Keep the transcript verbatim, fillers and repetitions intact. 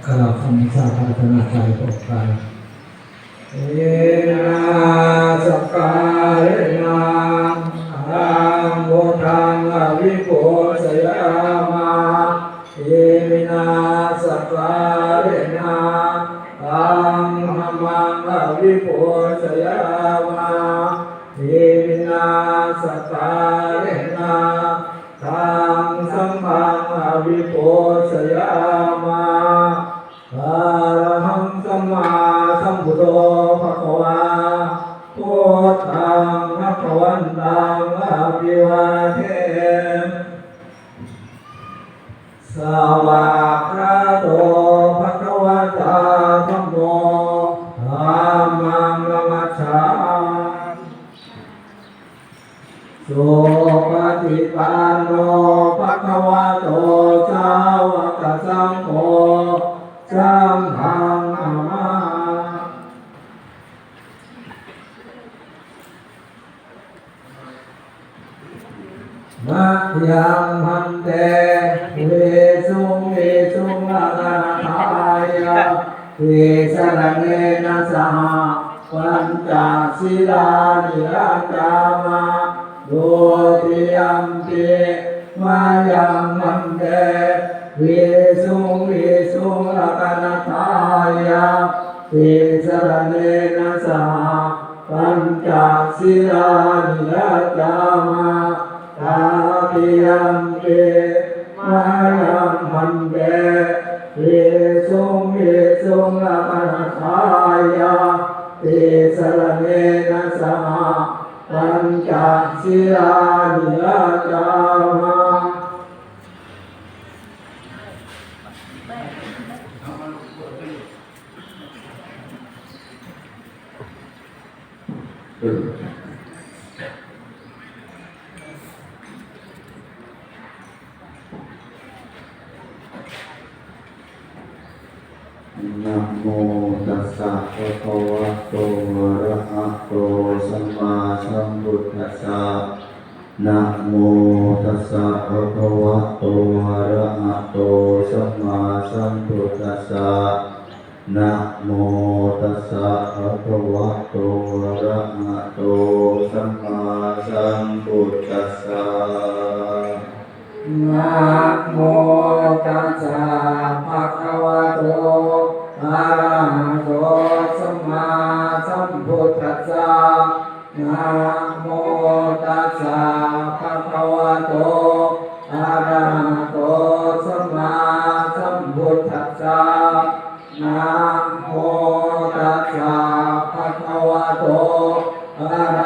กล่าวคำสาธยายพร้อมกัน Iminā sakkārena taṃ buddhaṃ abhipūjayāma. Iminā sakkārena taṃ dhammaṃ abhipūjayāma. Iminā sakkārena taṃ saṅghaṃ abhipūjayāma. Arahaṃ sammāsambuddho bhagavā, buddhaṃ bhagavantaṃ abhivādemi. Svākkhāto bhagavatā dhammo, dhammaṃ namassāmi. Supaṭipanno bhagavato sāvakasaṅgho, saṅghaṃ namāmi. Mayaṃ bhante visuṃ visuṃ rakkhaṇatthāya tisaraṇena saha pañca sīlāni yācāma. Dutiyampi mayaṃ bhante visuṃ visuṃ rakkhaṇatthāya tisaraṇena saha pañca sīlāni yācāma. Tatiyampi mayaṃ bhante visuṃ visuṃ rakkhaṇatthāya tisaraṇena saha pañca sīlāni yācāma. Namo tassa bhagavato arahato sammāsambuddhassa. Namo tassa bhagavato arahato sammāsambuddhassa. Namo tassa bhagavato arahato sammāsambuddhassa. Namo tassa bhagavato arahato sammāsambuddhassa. Namo tassa bhagavato arahato sammāsambuddhassa. Namo tassa bhagavato arahato